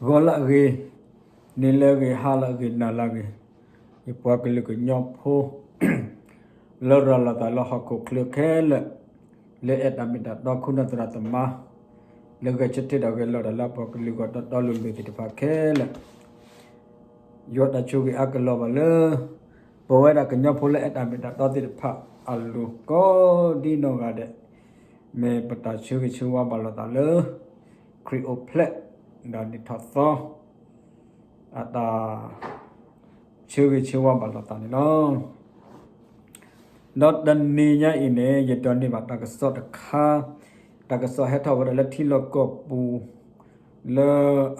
ဂီၤလၢအဂ့ၤ, နံၤလၢအဂ့ၤ, ဟါလၢအဂ့ၤ, နၤလၢအဂ့ၤ, ယပှၤကလုာ်ကညီဖိ လၢရၤလီၤသးလၢဟီၣ်ခိၣ်ချၢခဲလၢာ်, လၢအဲၣ်တၢ်မ့ၢ်တၢ်တီ ခိၣ်နၢ်သရၣ်သမါ, လၢဂဲၤဆၢထၢၣ်ဒီးဂဲၤလိာ်တၢ်လၢအပှၤကလုာ်ဂီၢ်တီတီလိၤလိၤသ့ၣ်တဖၣ်ခဲလၢာ်, ယွၤတၢ်ဆိၣ်ဂ့ၤအါကလီၤဘၣ်လၢ ပဝဲဒၣ်ကညီဖိလၢအဲၣ်တၢ်မ့ၢ်တၢ်တီသ့ၣ်တဖၣ်အလိၤကိးဒ်နီၢ်ဂၤဒဲး, မ့ၢ်ပတၢ်ဆၢဂ့ၤဆၢဝါဘၣ်လိာ်သးလၢ ခရံာ်အိၣ်ဖျဲၣ် ဒီးနံၣ်ထီၣ်သီ အတၢ်ဆၢဂ့ၤဆၢဝါဘၣ်လိာ်သးန့ၣ်လီၤ. ဒီးတနံၤညါအံၤန့ၣ် ယဒိးန့ၢ်ဘၣ်တၢ်ကစီၣ်တခါ, တၢ်ကစီၣ်ဟဲထီၣ်ဝဲဒၣ်လၢထံလီၢ်ကီၢ်ပူၤ လၢ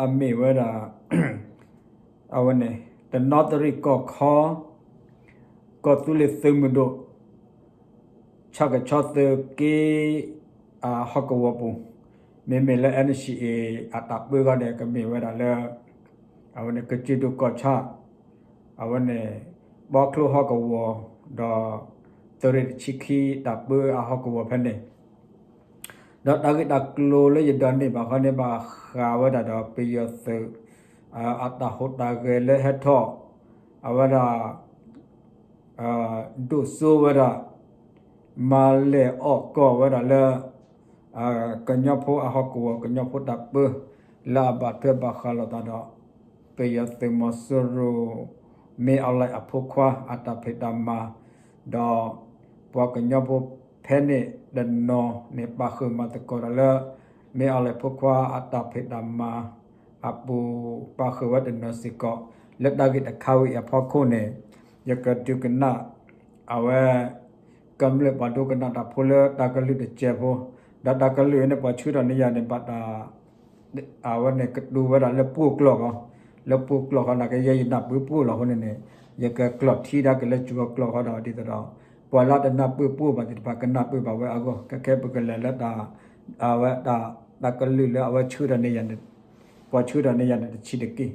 အမ့ၢ်ဝဲဒၣ် အဝဲန့ၣ် တနီသရံၣ်ကီၢ်ခီ ကီၢ်သူလ့ၤသုးမုၢ်ဒိၣ် ဆၣ်ကဆီသုးက့ အဟီၣ်ကဝီၤပူၤ, မ့မ့ၢ်လၢ NCA အတၢ်ပၢဃီဒီး ကမ့ၢ်ဝဲဒၣ်လၢ အဝဲန့ၣ် ကစၢၢ်ဒိၣ်ကီၢ်ဆၣ် အဝဲန့ၣ် ဘီချိဟီၣ်ကဝီၤ ဒီး သုးရ့ၣ်တဆံခံ တၢ်ပၢအဟီၣ်ကဝီၤဖဲန့ၣ် ဒီးတၢ်ဂ့ၢ်တၢ်ကျိၤလၢယဒိးန့ၢ်ဘၣ်ဃီန့ၣ် ဘၣ်ဃးဝဲဒၣ်ဒီးပယီၤသုး အတၢ်ဟူးတၢ်ဂဲၤလၢဟဲထီၣ် အဝဲဒၣ် ဒိၣ်စိဝဲဒၣ် မၤလဲၢ်အီၣ်ကီၢ်ဝဲဒၣ်လၢ ကညီဖိအဟီၣ်ကဝီၤ ကညီဖိတၢ်ပၢ လၢအဘၣ်ထွဲဘၣ်ဃးလိာ်သးဒီး ပယီၤသုးမီၤစိရိၤ မ့ၢ်အီၤလဲၣ်အဖိခွါအတၢ်ဖံးတၢ်မၤ ဒီး ပှၤကညီဖိဖဲန့ၣ်တနီၤန့ၣ် ပာ်ဃုာ်မၤသကိးတၢ်လၢ မ့ၢ်အီၤလဲၣ်ဖိခွါအတၢ်ဖံးတၢ်မၤအပူၤ ပာ်ဃုာ်ဝဲတနီၤစ့ၢ်ကီး လၢတၢ်ဂ့ၢ်တခါဝံၤအဖီခိၣ်န့ၣ် ယကဒုးကနၣ် အဝဲ ကမျၢၢ်ပှၤဒိကနၣ်တၢ်ဖိလၢတၢ်ကလုၢ်တစဲးဖိ, ဒီးတၢ်ကလုၢ်အံၤန့ၣ် ပှၤဆှၢထီၣ်န့ၢ်ယၤန့ၣ် ဘၣ်တၢ် အဝဲန့ၣ်ကတိၤဝဲဒၣ်လၢပှိၢ်ကျိာ်ဃီ, လၢပှိၢ်ကျိာ်ဃီန့ၣ် ကယဲၢ်ယနၢ်ပၢၢ်ပှိၢ်လီၤအဃိန့ၣ်န့ၣ် ယကကျိာ်ထံဒၣ်က့ၤလၢစှီၤကျိာ်ဃီဒီးဒ်သိးဒီး ပှၤလၢတနၢ်ပၢၢ်ပှိၢ်ဘၣ်သ့ၣ်တဖၣ်ကနၢ်ပၢၢ်ဘၣ်ဝဲအဂီၢ် ခဲခဲပကလဲၤလၢတၢ် အဝဲတၢ် တၢ်ကလုၢ်လၢအဝဲဆှၢထီၣ်န့ၢ်ယၤန့ၣ် ပှၤဆှၢထီၣ်န့ၢ်ယၤန့ၣ်တဆံးတက့ၢ်.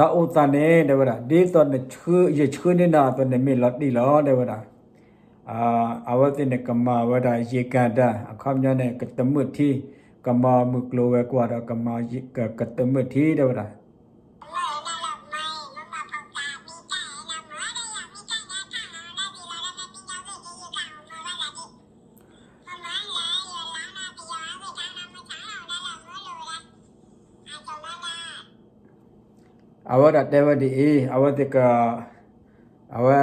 ဒီးအိၣ်သးန့ၣ် တဲဝဲဒၣ် ဒ်သိးနဆှၢ ယဆှၢန့ၢ်နၤအသိးန့ၣ်မ့ၢ်လီၤတံၢ်လီၤ တဲဝဲဒၣ် အဝဲသ့ၣ်န့ၣ်ကမၤဝဲဒၣ် ရေကန်တံတာ် အခီပညီန့ၣ် ကတမၢၢ်ထံ, ကမၤမုၢ်ကျိၤဝဲၤကွာ်ဒီး ကမၤ ကတမၢၢ်ထံ တဲဝဲဒၣ် အဝဲဒၣ်တဲဝဲဒ်အံၤ အဝဲသ့ၣ်က အဝဲ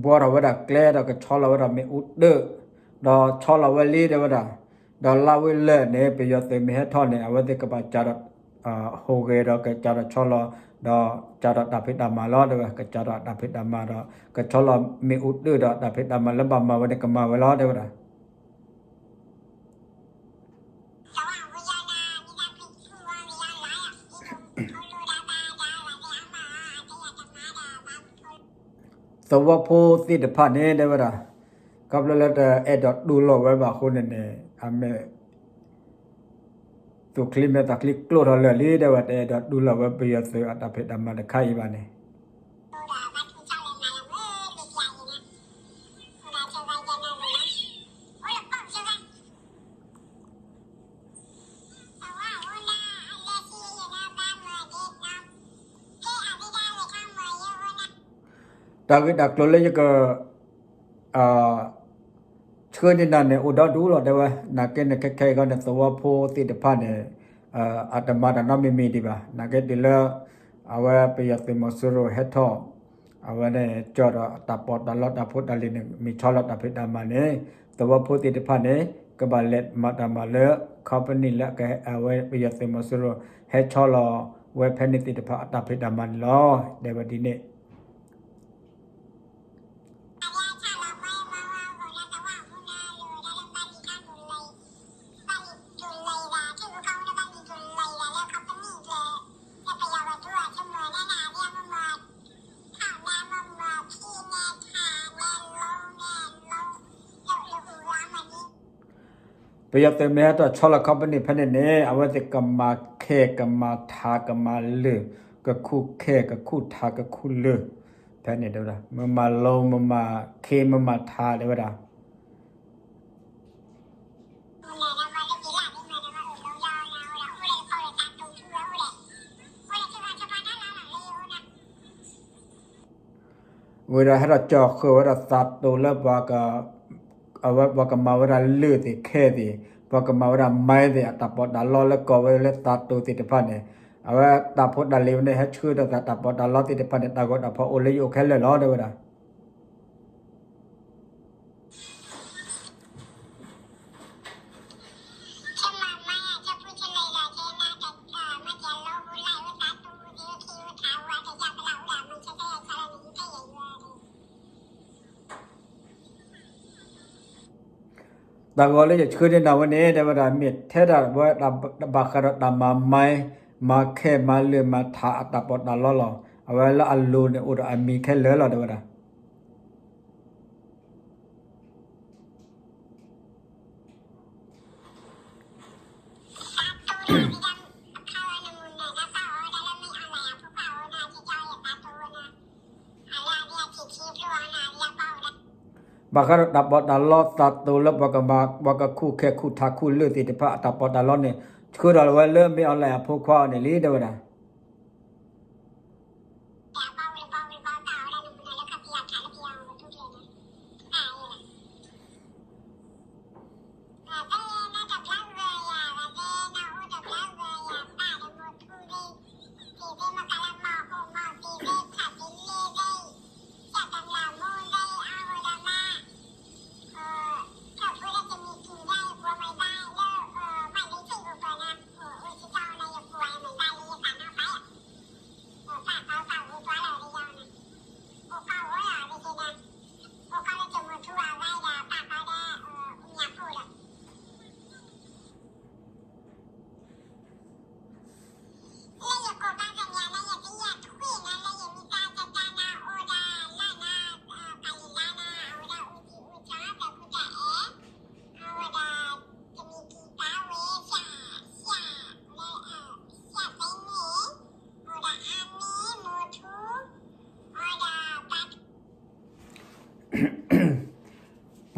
ဘှီထီၣ်ဝဲဒၣ်ကျဲဒီးကဆီလီၤဝဲဒၣ်မ့ၣ်အူတၢၣ်, ဒီးဆီလီၤဝဲလံတဲဝဲဒၣ်, ဒီးလါဝ့လၢာ်န့ၣ် ပယီၤသုးမ့ၢ်ဟဲထီၣ်န့ၣ် အဝဲသ့ၣ်ကဘၣ်စးထီၣ် ဟူးဂဲၤဒီးကစးထီၣ်ဆီလီၤ, ဒီးစးထီၣ်တၢ်ဖံးတၢ်မၤလီၤ တဲဝဲ ကစးထီၣ်တၢ်ဖံးတၢ်မၤဒီး ကဆီလီၤမ့ၣ်အူတၢၣ်ဒီးတၢ်ဖံးတၢ်မၤလၢဘၣ်မၤဝဲန့ၣ်ကမၤဝဲလီၤ တဲဝဲဒၣ် သဝီဖိသ့ၣ်တဖၣ်န့ၣ် တဲဝဲဒၣ်, ခီဖျိလၢတအဲၣ်ဒိးတူၢ်လိာ်ဝဲဘၣ်အဃိန့ၣ်န့ၣ် အမ့ၢ် သူၣ်ချံမဲာ်သးချံကျိထီၣ်လၢာ်လံ တဲဝဲ တအဲၣ်ဒိးတူၢ်လိာ်ဝဲပယီၤသုးအတၢ်ဖံးတၢ်မၤတခါအံၤဘၣ်န့ၣ် တၢ်ဂ့ၢ်တၢ်ကျိၤလၢယက ဆှၢန့ၢ်နၤန့ၣ် အိၣ်ဒီဒူၣ်လီၤ တဲဝဲ, နာ်က့န့ၣ် ခဲခဲအံၤခီန့ၣ် သဝီဖိသ့ၣ်တဖၣ်န့ၣ် အတမၤတၢ်နီတမံၤမံၤဒံးဘၣ်. နာ်က့တုၤလၢ အဝဲပယီၤသုးမီၤစိရိၤဟဲထီၣ် အဝဲန့ၣ် ကၠီၣ်ဒီးတၢ်ပီးတၢ်လီတၢ်ဖိတၢ်လံၤန့ၣ် မ့ၢ်ဆီလီၤတၢ်ဖံးတၢ်မၤန့ၣ် သဝီဖိသ့ၣ်တဖၣ်န့ၣ် ကဘၣ်လဲၤမၤတၢ်မၤလၢ company လၢအဝဲပယီၤသုးမီၤစိရိၤ ဟဲဆီလီၤဝဲဖဲန့ၣ်သ့ၣ်တဖၣ်အတၢ်ဖံးတၢ်မၤန့ၣ်လီၤ. တဲဝဲဒ်န့ၣ် တၢ် ပယီၤသုးမ့ၢ်ဟဲထီၣ်ဆီလီၤ company ဖဲန့ၣ်န့ၣ် အဝဲသ့ၣ်ကမၤခဲ ကမၤထး ကမၤလၢာ် ကခူၣ်ခဲ ကခူၣ်ထး ကခူၣ်လၢာ် ဖဲန့ၣ်တဲဝဲဒၣ် မ့ၢ်မၤလီ မ့ၢ်မၤခဲ မ့ၢ်မၤထး တဲဝဲဒၣ် ဝံၤဒီးဟဲထီၣ်ကၠီၤဃုာ်ဝဲဒၣ်သးတိၤလၢ အဝဲပှၤကမၤဝဲဒၣ်လၢာ်သ့ၣ် ခဲသ့ၣ် ပှၤကမၤဝဲဒၣ်မဲသ့ၣ် အတၢ်ပီးတၢ်လီလၢကီၢ်ဝဲလၢသးတိၤသ့ၣ်တဖၣ်န့ၣ် အဝဲတၢ်ဖိတၢ်လံၤဝဲန့ၣ် ဟဲဆှၢဒီးသးတၢ်ပီးတၢ်လီသ့ၣ်တဖၣ်န့ၣ် တၢ်ဂီၤတၢ်ဖီၣ်အိၣ်လၢယအိၣ်ခဲလၢာ်လီၤ တဲဝဲဒၣ် တၢ်ဂီၤလၢယဆှၢန့ၢ်နၤဝဲန့ၣ် တဲဝဲဒၣ် မ့ၢ်ထဲဒၣ်ဝဲ ဘၣ်ဃးဒီးတၢ်မၤမဲ မၤခဲ မၤလၢာ် မၤထးအတၢ်ပီးတၢ်လီလီၤ. အဝဲလၢအလိၤန့ၣ် အိၣ်ဒီးအမံၤခဲလၢာ်လီၤ တဲဝဲဒၣ်. ဘၣ်ဃးဒီးတၢ်ပီးတၢ်လီသးတိၤလၢပှၤကမၤ ပှၤကခူၣ်ခဲခူၣ်ထးခူၣ်လၢာ်သ့ၣ်တဖၣ်အတၢ်ပီးတၢ်လီန့ၣ် ဆှၢဒီးဝဲလၢမ့ၢ်အီၤလဲၣ်အဖိခွါအီၤန့ၣ်လံ တဲဝဲဒၣ်.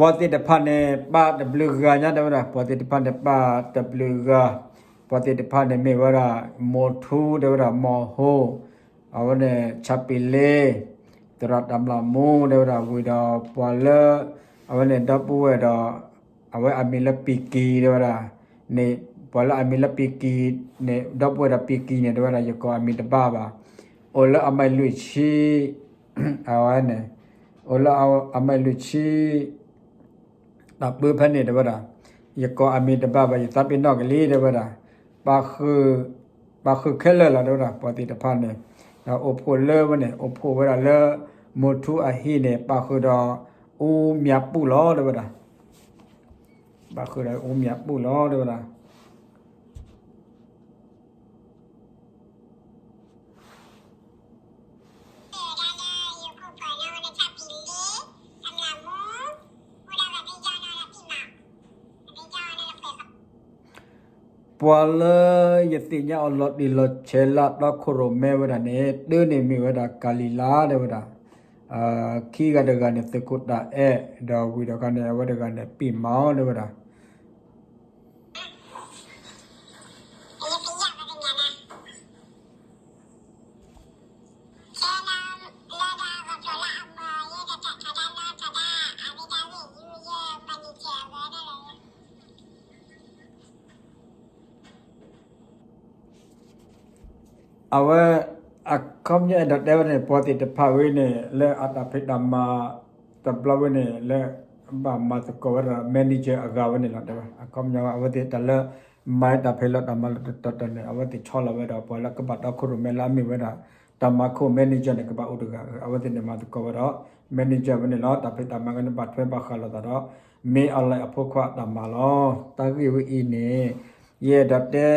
ပှၤသ့ၣ်တဖၣ်န့ၣ် ပာ်တဘျုးဂၤညါ တဲဝဲဒၣ်, ပှၤသ့ၣ်တဖၣ်န့ၣ် ပာ်တဘျုးဂၤ, ပှၤသ့ၣ်တဖၣ်န့ၣ်မ့ၢ်ဝဲဒၣ် မိၢ်ထူ တဲဝဲဒၣ် မိၢ်ဟိ အဝဲန့ၣ် ဆၣ်ပံၤလ့ သရၣ်တၢ်မျၢ်မူ တဲဝဲဒၣ် ဝံၤဒီးပှၤလၢ အဝဲန့ၣ်ဒီပုၢ်ဝဲၢ်ဒီး အဝဲအမံၤလၢ ပံကံ တဲဝဲဒၣ်န့ၣ်, ပှၤလၢအမံၤလၢ ပံကံ န့ၣ် ဒီပုၢ်ဝဲၢ်ဒီး ပံကံ န့ၣ် တဲဝဲဒၣ် ယကိးအမံၤတဘၣ်ဘၣ်. အိၣ်လၢအမဲၣ်လွံၢ်ဆံ အဝဲန့ၣ် အိၣ်လၢအမဲၣ်လွံၢ်ဆံ တၢ်ပၢဖဲန့ၣ် တဲဝဲဒၣ်, ယကိးအမံၤတဘၣ်ဘၣ် ယသးပ့ၤနီၣ်ကလံ တဲဝဲဒၣ်, ပာ်ဃုာ် ပာ်ဃုာ်ခဲလၢာ်လီၤ တဲဝဲဒၣ်, ပှၤသ့ၣ်တဖၣ်န့ၣ်, ဒီးအိၣ်ဖှိၣ်လၢဝဲန့ၣ် အိၣ်ဖှိၣ်ဝဲဒၣ်လၢ မိၢ်ထူအဟံၣ်န့ၣ် ပာ်ဃုာ်ဒီး အူမၠးပူၣ်လီၤ တဲဝဲဒၣ်, ပာ်ဃုာ်ဒီးအူမၠးပူၣ်လီၤ တဲဝဲဒၣ်. ပှၤလၢယသ့ၣ်ညါအီၤလီၤတံၢ်လီၤဆဲးလၢအတီခိၣ်ရိၣ်မဲဝဲဒၣ်န့ၣ် တၢန့ၣ်မ့ၢ်ဝဲဒၣ် ကၤလံၤလါ တဲဝဲဒၣ်, ခံဂၤတဂၤန့ၣ် သုးခိၣ်တၢ်အဲၣ် ဒီးဝံၤဒီးခါန့ၣ် အဝဲတဂၤန့ၣ် ပံၣ်မၤအီၤ တဲဝဲဒၣ်. အဝဲ အခီပညီအဲၣ်ဒိးတဲဝဲန့ၣ် ပှၤသ့ၣ်တဖၣ်ဝဲန့ၣ် လၢအတၢ်ဖံးတၢ်မၤတဘျီဝဲန့ၣ် လၢဘၣ်မၤသကိးဝဲဒၣ် manager အဂၤဝဲန့ၣ်လီၤ တဲဝဲ. အခီပညီအဝဲသ့ၣ်တၢ်လၢ မၤတၢ်ဖံးလီၤတၢ်မၤလီၤတတီၤတီၤန့ၣ် အဝဲသ့ၣ်ဆီလီၤဝဲဒီး ပှၤလၢကဘၣ်တီခိၣ်ရိၣ်မဲလၢအမ့ၢ်ဝဲဒၣ် တၢ်မၤခိၣ် manager န့ၣ် ကဘၣ်အိၣ်တဂၤ အဝဲသ့ၣ်န့ၣ်မၤသကိးဝဲဒီး manager ဝဲန့ၣ်လီၤ. တၢ်ဖံးတၢ်မၤဝဲန့ၣ် ဘၣ်ထွဲဘၣ်ဃးလိာ်သးဒီး မ့ၢ်အီၤလဲၣ်အဖိခွါအတၢ်မၤလီၤ. တၢ်ဂ့ၢ်ဝဲအံၤန့ၣ် ယအဲၣ်ဒိးတဲ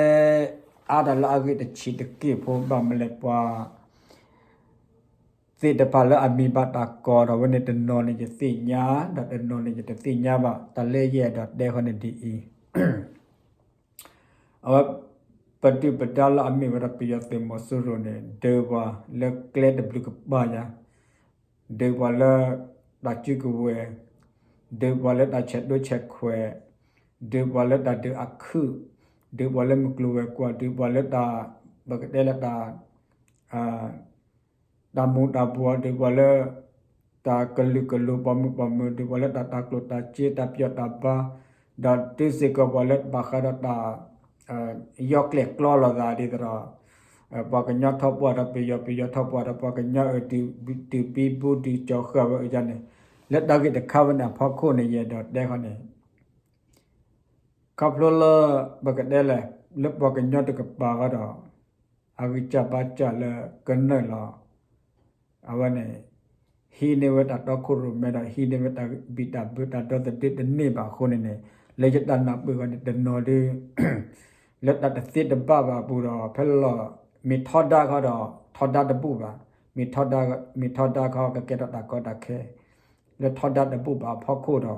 အါတၢ်လၢအဂ့ၢ်တဆံးတက့ၢ်ဖိ ဘၣ်မနုၤလဲၣ် ပှၤသ့ၣ်တဖၣ်လၢအမံၤဘၣ်တၢ်ကိးဒီးဝဲန့ၣ် တနီၤန့ၣ်ယသ့ၣ်ညါ ဒီးတနီၤန့ၣ်ယတသ့ၣ်ညါဘၣ်. တၢ်လၢယအဲၣ်ဒိးတဲဃီန့ၣ်ဒ်အံၤ အဝဲ ပဒုၣ်ပဒါလၢအမ့ၢ်ဝဲဒၣ်ပယီၤသုးမီၤစိရိၤန့ၣ် ဒုးပှၤလၢကျဲတဘျုးကပၤညါ, ဒုးပှၤလၢတၢ်စုကဝဲၤ, ဒုးပှၤလၢတၢ်ဆဲးဒိဆဲးခွဲး, ဒုးပှၤလၢတၢ်ဒုးအခုၣ်, ဒုးပှၤလၢမုၢ်ကျိၤဝဲၤကွာ်, ဒုးပှၤလၢတၢ် ပကတဲလၢတၢ် တၢ်မူၤတၢ်ဘှီး ဒုးပှၤလၢ တၢ်ကလုာ်ကလိၤပိာ်မုၣ်ပိာ်မုၣ် ဒုးပှၤလၢတၢ်တၤကျိၣ်တၤစ့တၢ်ပၠီၣ်တၢ်ဘါ, ဒီးတုၤစ့ၢ်ကီးပှၤလၢဘၣ်ဃးဒီးတၢ် ယီၢ်ကျဲၣ်ကျီလိာ်သးဒ်သိးဒီး ပှၤကညီထီၣ်ပှၢ်ဒီးပယီၤ ပယီၤထီၣ်ပှၢ်ဒီးပှၤကညီအၢ ဒုးဘံဘူဒုးကၠီၤဃာ်ဝဲအံၤန့ၣ် လၢတၢ်ဂ့ၢ်တခါဝဲန့ၣ်အဖီခိၣ်န့ၣ် ယအဲၣ်ဒိးတဲခီန့ၣ် ခီဖျိလၢ ပကတဲလဲၣ် လၢပှၤကညီတကပၤဃီဒီး အဂံၢ်စၢ်ဘါစၢ်လၢကနုာ်လီၤ အဝဲန့ၣ် ဟံးန့ၢ်ဝဲတၢ်တီခိၣ်ရိၣ်မဲဒီး ဟံးန့ၢ်ဝဲတၢ်ဘံၣ်တၢ်ဘၢတၢ်ဒီသဒၢတန့ၢ်ဘၣ်အဃိန့ၣ်န့ၣ် လၢယတၢ်နၢ်ပၢၢ်ဃီန့ၣ် တနီၤဒု လၢတၢ်တသ့တဘၣ်ဘၣ်အပူၤဒီး ဖဲလီၤ မ့ၢ်ထီဒါခီဒီး ထီဒါတဘူၣ်ဘၣ်, မ့ၢ်ထီဒါ မ့ၢ်ထီဒါခီကကဲထီၣ်တၢ်ကီတၢ်ခဲ လၢထီဒါတဘူၣ်ဘၣ်အဖီခိၣ်ဒီး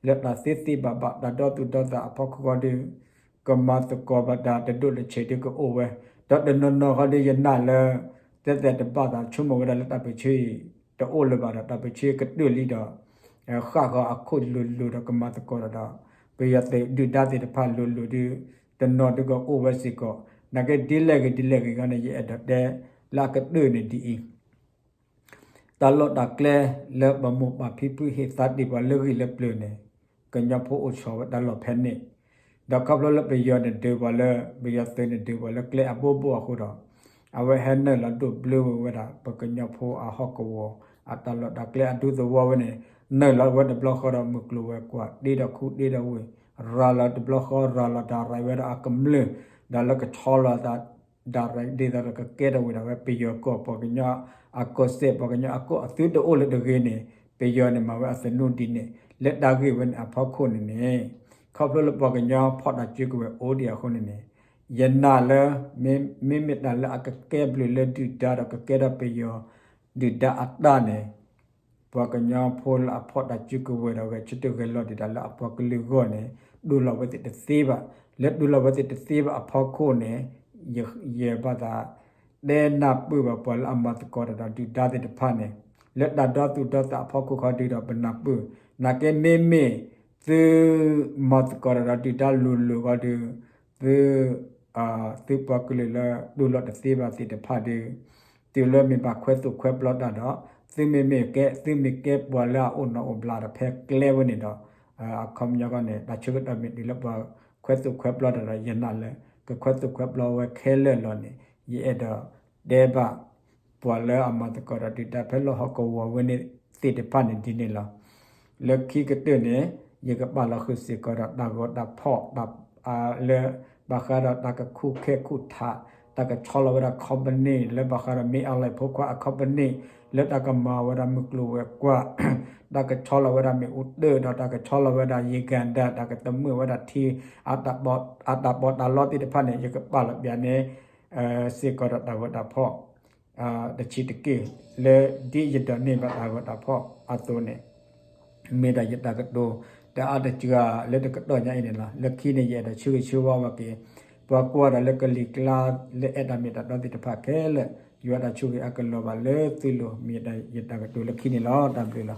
လၢတၢ်သ့သ့ဘၣ်ဘၣ်တၢ်ဒီသူၣ်ဒီသးအဖီခိၣ်ဃီဒု ကမၤသကိးဘၣ်တၢ်တဒိၣ်တဆံးဒုကအိၣ်ဝဲ, ဒီးတနီၤနီၤဃီဒုယနာ်လၢ တဲတဲတဘၣ်သးဆိကမိၣ်ဝဲဒၣ်လၢတၢ်ပၢၢ်ဆၢအံၤ တအိၣ်လၢၤဘၣ်ဒီး တၢ်ပၢၢ်ဆၢကတၢၢ်လံဒီး ဃၣ်ဃီအခိၣ်လိၤလိၤဒီးကမၤသကိးဒီးဒီး ပယီၤသုးဒုၣ်ဒါသ့ၣ်တဖၣ်လိၤလိၤဒု တနီၤဒုကအိၣ်ဝဲစ့ၢ်ကီး, နာ်က့ဒ်လဲၣ်ဂ့ၤဒ်လဲၣ်ဂ့ၤဂီၢ်န့ၣ် ယအဲၣ်ဒိးတဲလၢအကတၢၢ်န့ၣ်ဒ်အံၤ တၢ်လီၢ်တၢ်ကျဲလၢပမိၢ်ပၢ်ဖံဖုဟ့ၣ်သါတ့ၢ်ပှၤလၢဂံၢ်လၢပျၢၤန့ၣ် ကညီဖိအိၣ်ဆိးဝဲတၢ်လီၢ်ဖဲန့ၣ်, ဒီးခီဖျိလၢပယီၤန့ၣ်ဒုးပှၤလၢ ပယီၤသုးန့ၣ်ဒုးပှၤလၢကျဲအဘိဘိအဃိဒီး အဝဲဟဲနုာ်လီၤဒိးဘျၢဝဲဝဲဒၣ် ပကညီဖိအဟီၣ်ကဝီၤ အတၢ်လီၢ်တၢ်ကျဲအဒူသဝီဝဲန့ၣ် နုာ်လီၤဝဲတဘျီဃီဒီးမုၢ်ကျိၤဝဲၤကွာ် တ့ဒီးခူတ့ဒီးဝ့ၢ် ရၤလီၤတဘျီဃီ ရၤလီၤဒၣ်ရၤဝဲဒၣ်အကမျၢၢ် ဒီးလၢကဆီလီၤသး ဒၣ်ရၤဒ်သိးဒီးကကဲထီၣ်ဝဲဒၣ်ဝဲပယီၤကီၢ် ပှၤကညီအကီၢ်စဲၣ် ပှၤကညီအကီၢ်အသုတအိၣ်လၢတဂ့ၤန့ၣ် ပယီၤန့ၣ်မၤဝဲအသနူဒ်န့ၣ် လၢတၢ်ဂ့ၢ်ဝဲန့ၣ်အဖီခိၣ်န့ၣ်န့ၣ် ခီဖျိလၢပှၤကညီဖီၣ်တၢ်စုကဝဲၤအိၣ်ဒံးအဃိန့ၣ်န့ၣ် ယနာ်လၢ မ့မ့ၢ်တၢ်လၢအကကဲဘျုးလၢဒုၣ်ဒါဒီးကကဲထီၣ်ပယီၤ ဒုၣ်ဒါအတၢ်န့ၣ် ပှၤကညီဖိလၢအဖီၣ်တၢ်စုကဝဲၤဒီးဂဲၤဆၢထၢၣ်ဂဲၤလီၤဒံးတၢ်လၢအပှၤကလုာ်အဂီၢ်န့ၣ် တူၢ်လိာ်ဝဲသ့ၣ်တသ့ဘၣ်. လၢတူၢ်လိာ်ဝဲသ့ၣ်တသ့ဘၣ်အဖီခိၣ်န့ၣ် ယဘၣ်သး တဲနၢ်ပၢၢ်ဘၣ်ပှၤလၢအမၤသကိးတၢ်ဒီးဒုၣ်ဒါသ့ၣ်တဖၣ်န့ၣ် လၢတၢ်ဒီသူၣ်ဒီသးအဖီခိၣ်ဃီဒုဒီးပနၢ်ပၢၢ် နာ်က့မ့မ့ၢ် သု မၤသကိးတၢ်ဒီးဒုၣ်ဒါလိၤလိၤဃီဒု သု သုပှၤကလုာ်လၢတူၢ်လိာ်တသ့ဘၣ်သ့ၣ်တဖၣ်ဒု တုၤလၢမ့ၢ်ဘၣ်ခွဲးသူၣ်ခွဲးပျီတၢ်ဒီး သုမ့မ့ၢ်ကဲ သုမ့ၢ်ကဲပှၤလၢအအိၣ်နီၢ်အိၣ်ဘျးဒီးဖဲကျဲဝဲန့ၣ်ဒီး အခီပညီဃီန့ၣ် တၢ်ဆၢကတီၢ်မ့ၢ်တုၤလၢပှၤခွဲးသူၣ်ခွဲးပျီတၢ်ဒီး ယနာ်လၢ ကခွဲးသူၣ်ခွဲးပျီဝဲခဲလၢာ်လီၤန့ၣ် ယအဲၣ်ဒိးတဲဘၣ် ပှၤလၢအမၤသကိးဒီးဒုၣ်ဒါဖဲလၢဟီၣ်ကဝီၤဝဲန့ၣ်သ့ၣ်တဖၣ်န့ၣ်ဒ်န့ၣ်လီၤ. လၢခံကတၢၢ်န့ၣ် ယကပာ်လီၤဃုာ်စ့ၢ်ကီးဒီးတၢ်ဂီၤတၢ်ဖီၣ် လၢ ဘၣ်ဃးဒီးတၢ်ကခူၣ်ခဲခူၣ်ထး တၢ်ကဆီလီၤဝဲဒၣ် company လၢဘၣ်ဃးဒီးမ့ၢ်အလၢၢ်ဖိခွါအ company လၢတၢ်ကမၤဝဲဒၣ်မုၢ်ကျိၤဝဲၤကွာ် တၢ်ကဆီလီၤဝဲဒၣ်မ့ၣ်အူတၢၢ် ဒီးတၢ်ကဆီလီၤဝဲဒၣ် Uganda တၢ်ကသမုာ်ဝဲဒၣ်ထံ အတၢ်ပီးတၢ်လီသ့ၣ်တဖၣ်န့ၣ် ယကပာ်လီၤပျးန့ၣ် စ့ၢ်ကီးဒီးတၢ်ဂီၤတၢ်ဖီၣ် တဆံးတက့ၢ် လၢဒ်ယဒိးန့ၢ်ဘၣ်တၢ်ဂီၤတၢ်ဖီၣ်အသိးန့ၣ် မ့ၢ်ဒၣ်ယတၢ်ကတိၤ တအါတစှၤလၢတကတီၢ်ညါအံၤန့ၣ်လီၤ. လၢခံန့ၣ် ယအဲၣ်ဒိးဆၢဂ့ၤဆၢဝါဘၣ်က့ၤ ပှၤကွၢ်ဒီးလၢကလံၤကျါ လၢအဲၣ်တၢ်မ့ၢ်တၢ်တီသ့ၣ်တဖၣ်ခဲလၢာ် ယွၤတၢ်ဆိၣ်ဂ့ၤအကလီၤဘၣ်လၢသုလိၤ မ့ၢ်ယတၢ်ကတိၤလၢခံန့ၣ်လီၤ. တၢ်ဘျုးလီၤ.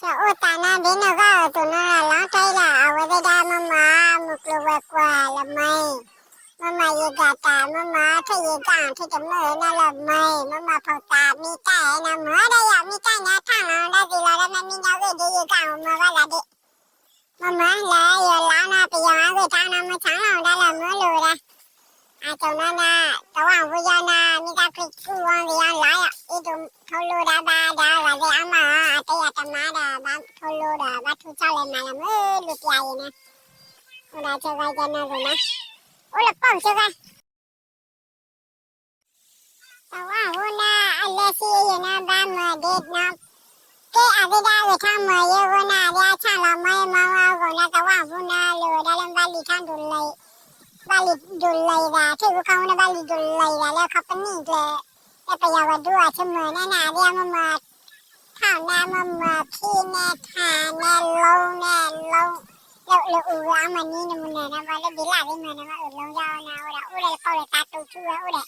တအိၣ်တၢ်နါဒ်နဂီၢ်အသိးနီၤလီၤ လီၤတၢ်အံၤလီၤ အဝဲသ့ၣ်ဒၣ်မ့ၢ်မ့ၢ် မုၢ်ကျိၤဝဲၤကွာ်လၢမ့ၢ် မ့ၢ်မ့ၢ်ယဂၤတၢ် မ့ၢ်မ့ၢ်ထံၣ်ယဂၤထံၣ်တမုာ်နီၤလၢမ့ၢ် မ့ၢ်မ့ၢ်ဖိသၣ်မံတၢ်အံၤနီၤ မ့ၢ်ဒီးယမံတၢ်န့ၣ် ထၣ်လီၤဒၣ်သ့လီၤဒီးမ့ၢ်မံဒီးဂ့ၢ်ဒ်ယဂၤမ့ၢ်မ့ၢ်ဘၣ်သးဒ် မ့ၢ်မ့ၢ်လၢယလါနီၤ ပယီၤအဂ့ၢ်တၢ်နီၤ မ့ၢ်ဆါလီၤဒၣ်လၢမ့ၢ်လိၤဝဲဒၣ် အကၠိနီၤနီၤ တဝၣ်ဟူယီၤနီၤ မ့ၢ်တၢ်ဖျိကူၣ်ဝီၤကယီၤလါယီၤ အံၤဒိးထိလိဒၣ်ဘၣ်ဒီးဂၤသ့ၣ်အါမး အတယၤတမါဒီး ဘၣ်ထိလိဒီး ဘၣ်ထူၣ်ဆီလဲၣ်မးလၢမ့ၢ်လူၤပျးအံၤန့ၣ် အိၣ်ဒီးဆိဂၤယနီၤဂ့ၤနီၤ အိၣ်လၢပီၢ်ဆိဂၤ တဝၣ်ဟူနီၤ အလဲၤဆံအံၤနီၤ ဘၣ်မၤဒ့နီၤ ကဲအဝဲဒၣ်ဂ့ၤထီၣ်မၤယဲဂီၤနီၤ အဝဲအဆၣ်လီၤမၤမၤဝဲအဂီၢ်နီၤ တဝၣ်ဟူနီၤ လိၤဝဲဒၣ်လၢဘၣ်လံၤထီၣ်ဒိးလဲၤ ဘၣ်လံၤဒိးလဲၤယသး ထံၣ်ဝဲခီဝဲန့ၣ် ဘၣ်လံၤဒိးလဲၤယသးလၢ company ကျဲ လၢပယီၤဝဲဒူအဆၢမုၢ်န့ၣ်နီၤ အဝဲမၤမၤ ထီၣ်နဲမ့ၢ်မ့ၢ်ခံနဲထါနဲလိနဲလိ လၢအူဂၤအါမးနံၤနမုၢ်နၤန့ၣ် ဘၣ်လၢဘံလၣ်သ့ၣ်မုၢ်နၤန့ၣ် ဘၣ်အၢၣ်လီၤယါအီၤန့ၣ် အဝဲဒၣ်အိၣ်ဒီးလၢပီၣ်လဲၣ်သးတူၢ်ထူဝဲအိၣ်ဒီး,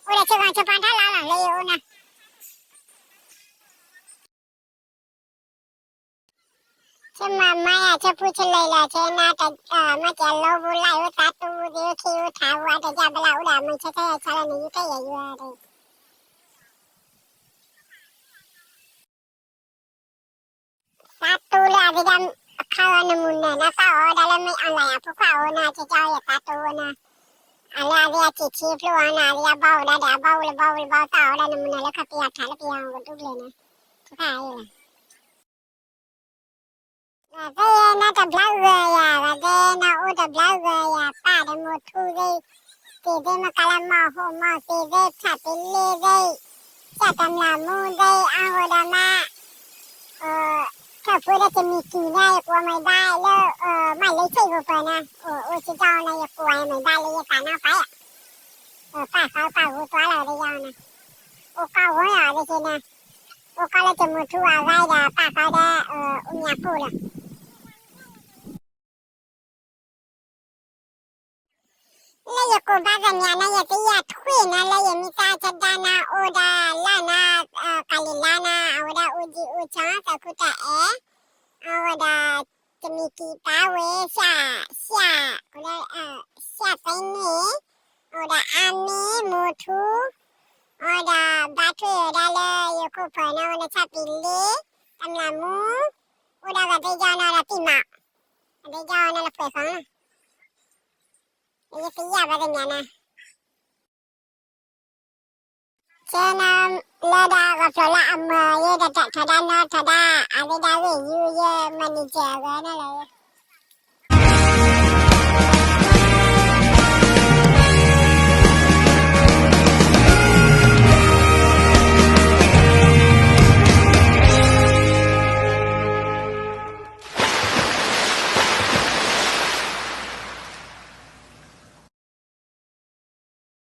အိၣ်ဒီးဆ့ကီးဆ့ပၢ်တၢ်လၢ်လီၤလၢယအိၣ်န့ၣ် ဆ့မၤမါယၤ ဆ့ဖူဆ့လံလီၤ ဆ့နၤတ, မ့ၢ်ကဲလီဘိလၢယအိၣ်သးတူၢ်သ့ၣ်အိၣ်ခံအိၣ်ထးဝဲတယၢ် ဘၣ်လၢအိၣ်ဒီးအမုၢ်ဆ့ဆ့ဆါလၢနယူၤဖဲယဲၢ်ယူၤဒီး သးတူၢ်လၢအသ့ၣ်ဒၣ် အခါဂီၤနမုၢ်နၤန့ၣ် သးအီၣ်ဝဲဒၣ်လၢမ့ၢ်အီၣ်လဲၣ်အဖိခွါအအိၣ်န့ၣ် ကကီယသးတူၢ်ဝဲန့ၣ်, အလၢအသ့ၣ်အစံးဆံဖျိအီၤန့ၣ် အသ့ၣ်ဘီဝဲဒၣ်ဒီးအဘီဝဲလၢဘီဝဲလၢဘီသးအီၣ်ဝဲဒၣ်နမုၢ်နၤလၢခီပယီၤထးလၢပယီၤ ကဒူၣ်ကျဲၤန့ၣ်, ဖိခွါအံၤလီၤ ဘၣ်သ့ၣ်နၤတဘျါဂၤယၤ ဘၣ်သ့ၣ်နၤအိၣ်တဘျါဂၤယၤ ပၢ်ဒီးမိၢ်ထူသ့ၣ်, သ့ၣ်သ့ၣ်မ့ၢ်ကလၢမီၢ်ဟိၣ်မီၢ်သ့ၣ်သ့ၣ် ဆၣ်သ့ၣ်လ့သ့ၣ်, ဆၣ်တမျၢ်မူသ့ၣ် အါဂီၢ်ဒီးမး, ထၢၣ်ဖိဒီးတမံၤကံၤန့ၣ် ယကိးမ့ၢ်ဘၣ်လၢ မၤလၢဆ့ၣ်ဖိပၢၤန့ၣ် အိၣ်ဆ့ကီးန့ၣ် ယကိးမ့ၢ်ဘၣ်လၢယသးနီၢ်ပၢ်ယၤ ပၢ်ဃီပၢ်ဂိၢ်တွၤလီၤဒီးယၤန့ၣ်, အိၣ်ကီၢ်ဝဲအီၤဒ်န့ၣ်, အိၣ်ကီၢ်လၢတမုၢ်ထူအဂၤဒီးပၢ်ဃီဒီး အိၣ်မ့ၢ်ပူၤလီၤ လၢယကိးဘၣ်သ့ၣ်ညါန့ၣ် ယသ့ၣ်ညါထွံၣ်န့ၣ် လၢယမ့ၢ်တၢ်ကဒါန့ၣ် အိၣ်ဒၣ်လၢန့ၣ် ကၤလံၤလါန့ၣ် အဝဲဒၣ်အူကၠံအူကၠီ သးခုတၢ်အဲၣ်, အဝဲဒၣ် တမံၤကံၤပၢ်ဝဲ ဆၣ်, ဆၣ်, ဆၣ်သ့န့ၣ်, အဝဲဒၣ်အါမံၤ မိၢ်ထူ, အဝဲဒၣ်ဘါထွဲဝဲဒၣ်လၢယခိၣ်ဖၢၣ်န့ၣ် အဝဲန့ၣ်ဆၣ်ပံၤလ့, တမျၢ်မူ, အိၣ်ဒၣ်ဂၤသ့ၣ်ယီၤန့ၣ်ဒီးတံၢ်မး, အသ့ၣ်ယီၤန့ၣ်လၢပှဲၤဃီ ယသ့ၣ်ညါဘၣ်သ့ၣ်ညါန့ၣ်, ဆ့နၤ, လၢဒၣ်ဂီၤဖျိလၢအမၤယဲဒၣ်ထီဒါနီၢ်ထီဒါ, အဝဲဒၣ်ဂ့ၢ်ယူယဲ manager အဂၤန့ၣ်လီၤ